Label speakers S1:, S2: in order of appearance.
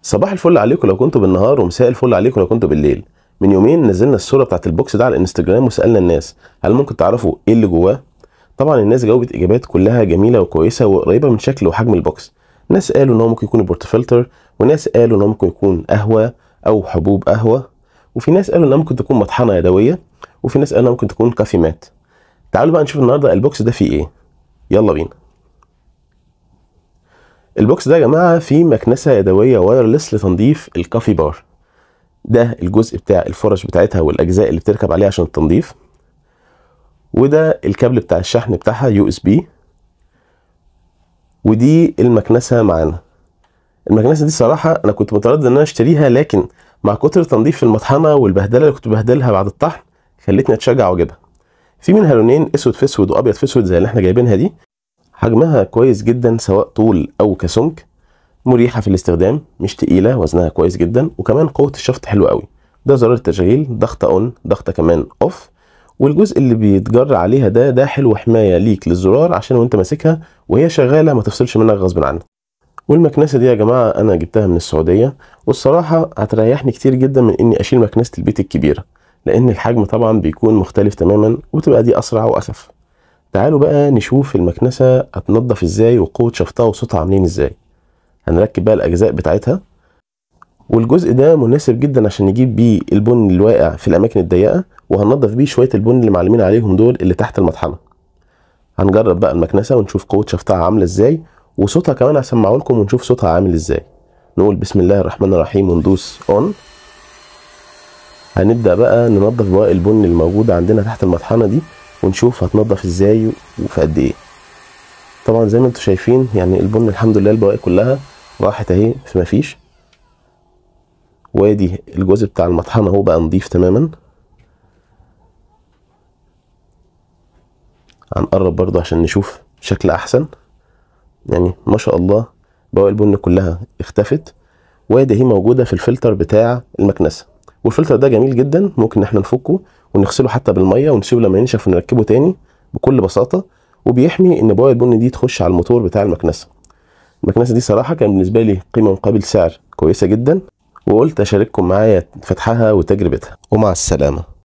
S1: صباح الفل عليكم لو كنتوا بالنهار، ومساء الفل عليكم لو كنتوا بالليل. من يومين نزلنا الصورة بتاعت ال box ده على الانستجرام وسالنا الناس هل ممكن تعرفوا ايه اللي جواه؟ طبعا الناس جاوبت اجابات كلها جميلة وكويسة وقريبه من شكل وحجم ال box. ناس قالوا ان هو ممكن يكون portafilter، وناس قالوا ان هو ممكن يكون قهوة او حبوب قهوة، وفي ناس قالوا انها ممكن تكون مطحنه يدوية، وفي ناس قالوا انها ممكن تكون coffee mat. تعالوا بقى نشوف النهارده ال box ده فيه ايه، يلا بينا. ال box ده يا جماعة فيه مكنسة يدوية wireless لتنظيف ال coffee bar. ده الجزء بتاع الفرش بتاعتها والاجزاء اللي بتركب عليها عشان التنظيف، وده الكابل بتاع الشحن بتاعها USB، ودي المكنسة معانا. المكنسة دي صراحة انا كنت متردد ان انا اشتريها، لكن مع كتر التنظيف في المطحنه والبهدله اللي كنت بهدلها بعد الطحن خلتني اتشجع واجيبها. في منها لونين، اسود في اسود وابيض في اسود زي اللي احنا جايبينها دي. حجمها كويس جدا سواء طول او كسمك، مريحه في الاستخدام، مش تقيلة، وزنها كويس جدا، وكمان قوة الشفط حلوة قوي. ده زرار التشغيل، ضغطه on، ضغطه كمان off، والجزء اللي بيتجر عليها ده حلو حماية ليك للزرار عشان وانت ماسكها وهي شغالة ما تفصلش منك غصب عنك. والمكنسه دي يا جماعة انا جبتها من السعودية، والصراحة هتريحني كتير جدا من اني اشيل مكنسة البيت الكبيرة، لان الحجم طبعا بيكون مختلف تماما وتبقى دي اسرع واخف. تعالوا بقى نشوف المكنسة هتنضف ازاي وقوه شفطها وصوتها عاملين ازاي. هنركب بقى الاجزاء بتاعتها، والجزء ده مناسب جدا عشان نجيب بيه البن الواقع في الاماكن الضيقه، وهننضف بيه شوية البن اللي معلمين عليهم دول اللي تحت المطحنه. هنجرب بقى المكنسة ونشوف قوة شفطها عامله ازاي وصوتها كمان هسمعه لكم ونشوف صوتها عامل ازاي. نقول بسم الله الرحمن الرحيم وندوس اون. هنبدا بقى ننضف بواقي البن الموجودة عندنا تحت المطحنه دي ونشوف هتنضف ازاي وفي قد ايه. طبعا زي ما انتم شايفين يعني البن الحمد لله البواقي كلها راحت اهي، في مفيش. وادي الجزء بتاع المطحنه اهو بقى نضيف تماما. هنقرب برضو عشان نشوف شكل احسن. يعني ما شاء الله بواقي البن كلها اختفت، وادي هي موجودة في الفلتر بتاع المكنسة. والفلتر ده جميل جدا، ممكن احنا نفكه ونغسله حتى بالمية ونسيبه لما ينشف ونركبه تاني بكل بساطة، وبيحمي ان بواقي البن دي تخش على الموتور بتاع المكنسة. المكنسة دي صراحة كان بالنسبة لي قيمة مقابل سعر كويسة جدا، وقلت اشارككم معايا فتحها وتجربتها. ومع السلامة.